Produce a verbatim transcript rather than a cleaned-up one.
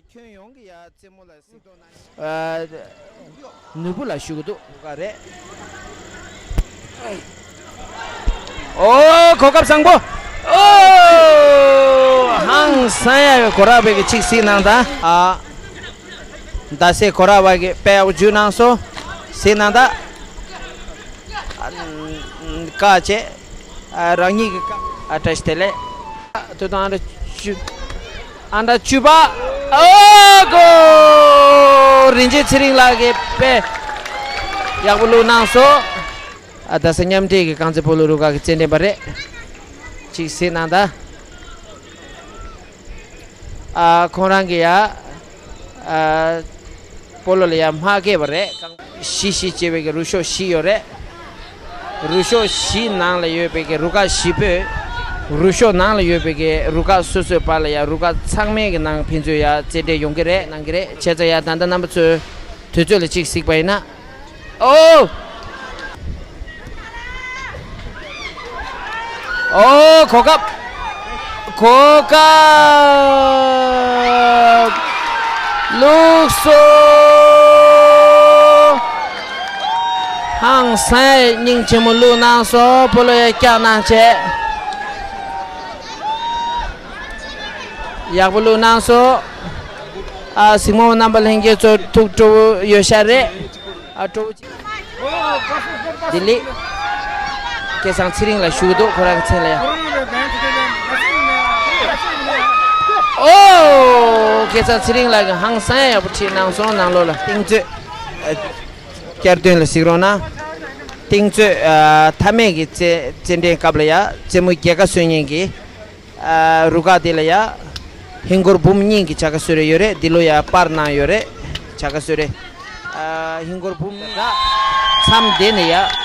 ཁྱོན་ཡོངས་ཀྱི་ཡ་རྩེད་མོ་ལ་གཟིགས་རྟོག་གནང་ནུས་པ་ལ་ཞུ་གི་འདུག་ག་རེད། ཨོ་གོ་སྐབས་བཟང་པོ། ཨོ་ཧང་སང་ཡ་གོ་ར་བའི་གི་གཅིག་གཟིགས་གནང་དང་། ཨ་ཟླ་ཟེ་གོ་ར་བ་གི་དཔེ་ཡག་པོ་འཇུ་གནང་སོང་། གཟིགས་གནང་དང་། ཨ་ཀ་བྱས། ཨ་རང་ཉིད་ཀྱི་ཀ་ཨ་བཀྲ་ཤིས་བདེ་ལེགས། དུ་དང་ཨ་འདྲ་བཅུ། ཨ་འདྲ་བཅུ་པ། ཨོ་གོ། རིན་ཆེན་ཚེ་རིང་ལགས་ཀྱིས་དཔེ་ཡག་པོ་བླུགས་གནང་སོང་། ཨ་རྡ་ས་མཉམ་འབྲེལ་གྱི་རྐང་རྩེད་སྤོ་ལོ་རུ་ཁག་གི་རྩེད་འགྲན་པ་རེད། གཅིག་གཟིགས་གནང་དང་། ཨ་ཁོང་རང་གི་ཡ། ཨ་སྤོ་ལོ་ལ་ཡ་མ་སྐྱེས་པ་རེད། བཞི་བཞི་བྱས་པའི་གི་རུ་ཤོག་བཞི་ཡོད་རེད། རུ་ཤོག་བཞི་ནང་ལ་ཡོད་པའི་གི་རུ་ཁག་བཞི་པོས། རུ་ཤོག་ནང་ལ་ཡོད་པའི་གི་རུ་ཁག་སོ་སོའི་བར་ལ་ཡ་རུ་ཁག་ཚང་མའི་གི་ནང་ཕན་ཚུན་ཡ་རྩེད་འགྲན་ཡོང་གི་རེད་གནང་གི་རེད། བྱས་ཙང་ཡ་ད་ལྟ་རྣམ་པ་ཚོས་དུས་ཚོད་ལ་གཅིག་གཟིགས་པ་ཡིན་ན། ཨོ། ཨོ་གོ་སྐབས། གོ་སྐབས། བླུགས་སོ། ཧང་སང་སྙིང་རྗེ་མོ་བླུགས་གནང་སོང་། སྤོ་ལོ་ཡ་བཀྱག་གནང་བྱས། ཡག་པོ་བླུགས་གནང་སོང་། ཨ་གཟིགས་མོ་རྣམ་པ་ལྷན་རྒྱས་ཚོ་ཐུགས་སྤྲོ་བོ་ཡོད་ཤག་རེད། ཨ་སྤྲོ་བོ་ཅིག་ལྡི་ལི། སྐལ་བཟང་ཚེ་རིང་ལ་ཞུ་གི་འདུག་ཁོ་རང་གི་མཚན་ལ་ཡ། ཨོ། སྐལ་བཟང་ཚེ་རིང་ལགས་ཀྱིས་ཧང་སང་ཡག་པོ་ཁྲིད་གནང་སོང་། ནང་ལོགས་ལ་རྟིང་རྩོད། ཨ་བསྐྱར་ཟློས་ལ་གཟིགས་རོགས་གནང་། རྟིང་རྩོད། ཨ་མཐའ་མའི་གི་རྩེད་རྩེད་འགྲན་སྐབས་ལ་ཡ་རྩེད་མོ་རྒྱལ་ཁ་སོན་མཁན་གྱི། ཨ་རུ་ཁག་དེ་ལ་ཡ། ཧིན་སྒོར་འབུམ་གཉིས་ཀྱི་བྱ་དགའ་གསོལ་རས་ཡོད་རེད། འདི་ལོ་ཡ་སྤར་གནང་ཡོད་རེད། བྱ་དགའ་གསོལ་རས། ཨ་ཧིན་སྒོར་འབུམ་གཉིས་ར། མཚམས་དེ་ནས་ཡ།